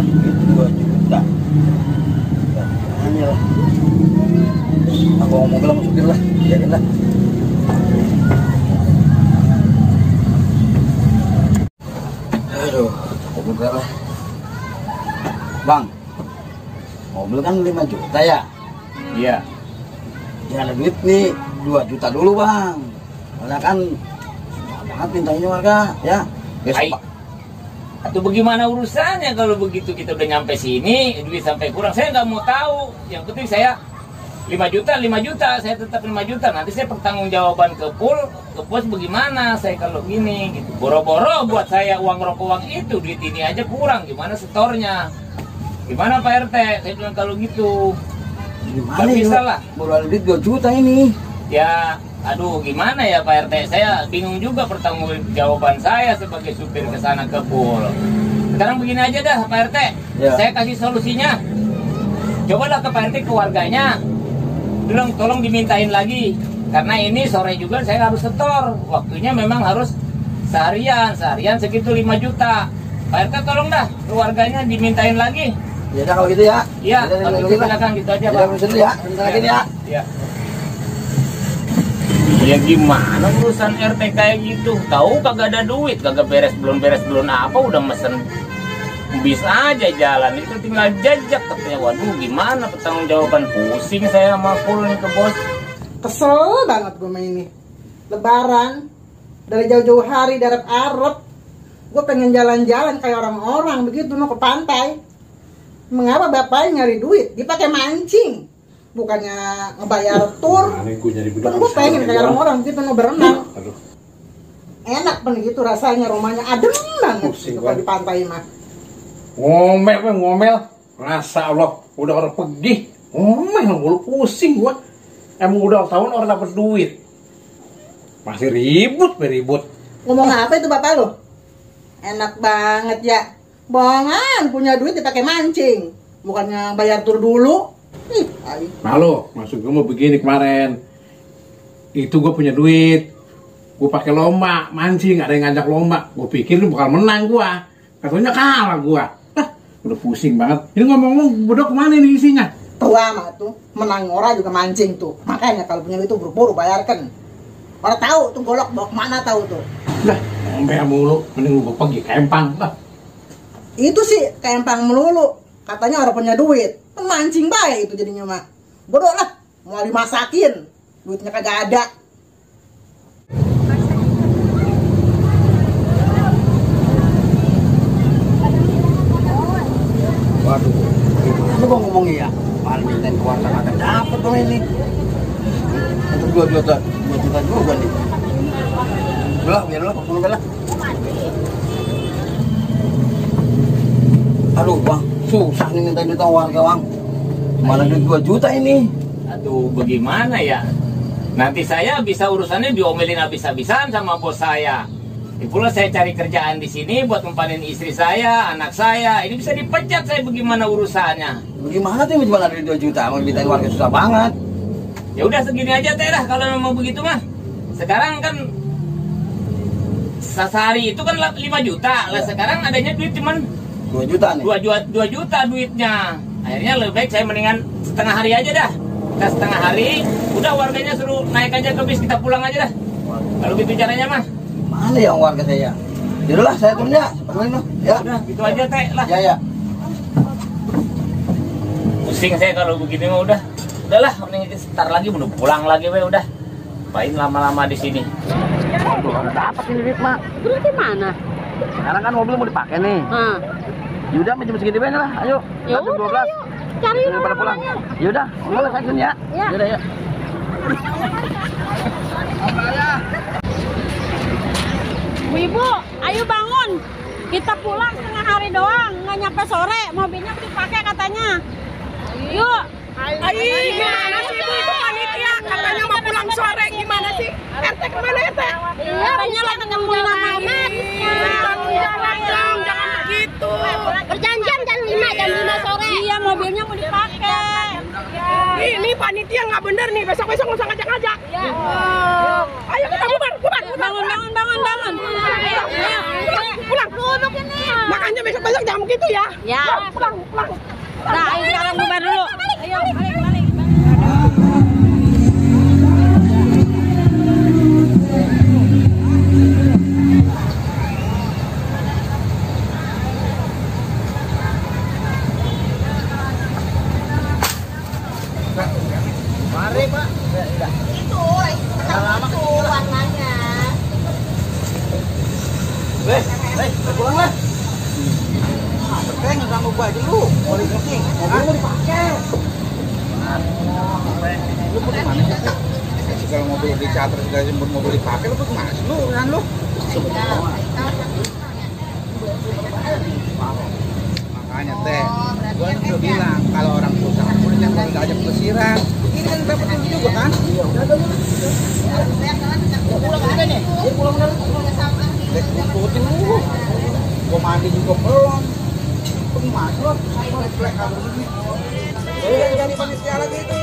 duit 2 juta. Hanya lah. Aku ngomong bilang supir lah, biarin lah. Aduh, bentar lah. Bang, mobil kan 5 juta ya? Iya. Ya ada duit nih 2 juta dulu bang. Karena kan banget mintanya warga ya. Besok Atau bagaimana urusannya kalau begitu kita udah nyampe sini, duit sampai kurang, saya nggak mau tahu. Yang penting saya 5 juta, saya tetap 5 juta. Nanti saya pertanggungjawaban ke pos bagaimana saya kalau gini gitu. Boro-boro buat saya uang rokok uang itu, duit ini aja kurang, gimana setornya? Gimana Pak RT? Saya bilang kalau gitu. Gimana Gak bisa ya? lah. Baru ada duit 2 juta ini. Ya, aduh gimana ya Pak RT? Saya bingung juga pertanggungjawaban saya sebagai supir ke sana ke Pul. Sekarang begini aja dah Pak RT. Ya. Saya kasih solusinya. Cobalah ke Pak RT keluarganya. Bilang tolong dimintain lagi. Karena ini sore juga saya harus setor. Waktunya memang harus seharian segitu 5 juta. Pak RT tolong dah keluarganya dimintain lagi. Ya udah kalau gitu ya. Iya, kalau gitu silakan gitu aja Pak. Ya ya. Bentar lagi nih ya. Iya. Ya gimana urusan RT kayak gitu? Tahu kagak ada duit, kagak beres belum apa udah mesen bis aja jalan itu tinggal jajak katanya. Waduh gimana pertanggungjawaban, pusing saya sama Pul nih ke bos. Kesel banget gue main ini. Lebaran dari jauh-jauh hari dari Arab. Gue pengen jalan-jalan kayak orang-orang begitu mau ke pantai. Mengapa bapaknya nyari duit? Dipakai mancing. Bukannya ngebayar tur. Kan gue pengen kayak orang-orang gitu mau berenang. Enak pen gitu rasanya, rumahnya adem banget gitu kalau di pantai mah. Ngomel. Masa Allah, udah orang pergi. Ngomel mulu, pusing gua. Emang udah tahun orang dapat duit. Masih ribut. Ngomong apa itu bapak lo? Enak banget ya. Bohongan, punya duit dipakai mancing. Bukannya bayar tur dulu. Halo, maksud gue mau begini kemarin. Itu gue punya duit. Gue pakai lomba, mancing, ada yang ngajak lomba. Gue pikir lu bakal menang gue. Katanya kalah gue. Udah pusing banget. Ini ngomong-ngomong, bodoh kemana nih isinya? Tua mah tuh, menang orang juga mancing tuh. Makanya kalau punya itu buru-buru bayarkan. Orang tahu tuh golok bawa kemana tahu tuh. Udah, ngomel mulu. Mending gue pergi ke Empang lah. Itu sih kayak empang melulu. Katanya orang punya duit. Mancing baik itu jadinya mah. Bodoh lah, mau dimasakin. Duitnya kagak ada. Waduh. Lu kok ngomong iya? Malah mintain keluarga kagak dapet dong ini. Untuk 2 juta juga nih. Udah, biar lah, ngomong lah. Aduh bang, susah nih minta duit warga bang. Mana duit 2 juta ini? Aduh bagaimana ya? Nanti saya bisa urusannya diomelin habis-habisan sama bos saya. Pula saya cari kerjaan di sini buat mempanin istri saya, anak saya. Ini bisa dipecat saya, bagaimana urusannya? Bagaimana tuh gimana duit 2 juta? Mau mintain warga susah banget. Ya udah segini aja teh lah kalau mau begitu mah. Sekarang kan sehari itu kan 5 juta. Lah sekarang adanya duit cuman 2 juta nih. 2 juta duitnya. Akhirnya lebih baik saya mendingan setengah hari aja dah. Kita setengah hari, udah warganya suruh naik aja ke bis, kita pulang aja dah. Kalau gitu caranya mah. Mana yang warga saya? Yaudahlah saya turun ya. Ya. Udah gitu aja teh lah. Ya. Pusing saya kalau begini mah udah. Udahlah, mending sebentar lagi udah pulang lagi we udah. Ngapain lama-lama di sini? Aduh, ada dapat ini duit mak. Terus di mana? Sekarang kan mobil mau dipakai nih. Yaudah, jam segini banyak lah. Ayo. Ya jam 12. Cari pada pulang. Yaudah, pulang saya ya. Ya. Yaudah ya. Ibu, ayo bangun. Kita pulang setengah hari doang, nggak nyampe sore. Mobilnya dipakai katanya. Yuk. Gimana sih ibu itu panitia katanya mau pulang sore, gimana sih? RT kemana RT? Iya, katanya lagi nemuin nama Jangan dong, jangan begitu. Perjanjian jam 5 sore. Iya, mobilnya mau dipakai. Ini panitia nggak bener nih, besok-besok nggak usah ngajak-ngajak. Ayo kita bubar. Bangun. Pulang. Duduk ini. Makanya besok-besok jangan begitu ya. Ya. Pulang. Nah, ayo sekarang bubar dulu. Ayo, balik. Mari Pak. Itu, warnanya. Pulang lah. Nggak ganggu gua aja lu. Mau dicuci. Mau dipakai. Lu gimana sih? Kalau mobil dicatat segala jemput mobil dipakai lu gimana sih lu urusan lu? Makanya teh, gua udah bilang kalau orang susah udah jangan ngajak pelesiran. Ini kan dapat duit juga kan? Pulang aja nih. Dia pulang dulu. Ikutin lu. Gua mandi juga belum. Masuk, plek kamu ini. Jadi panitia lagi itu,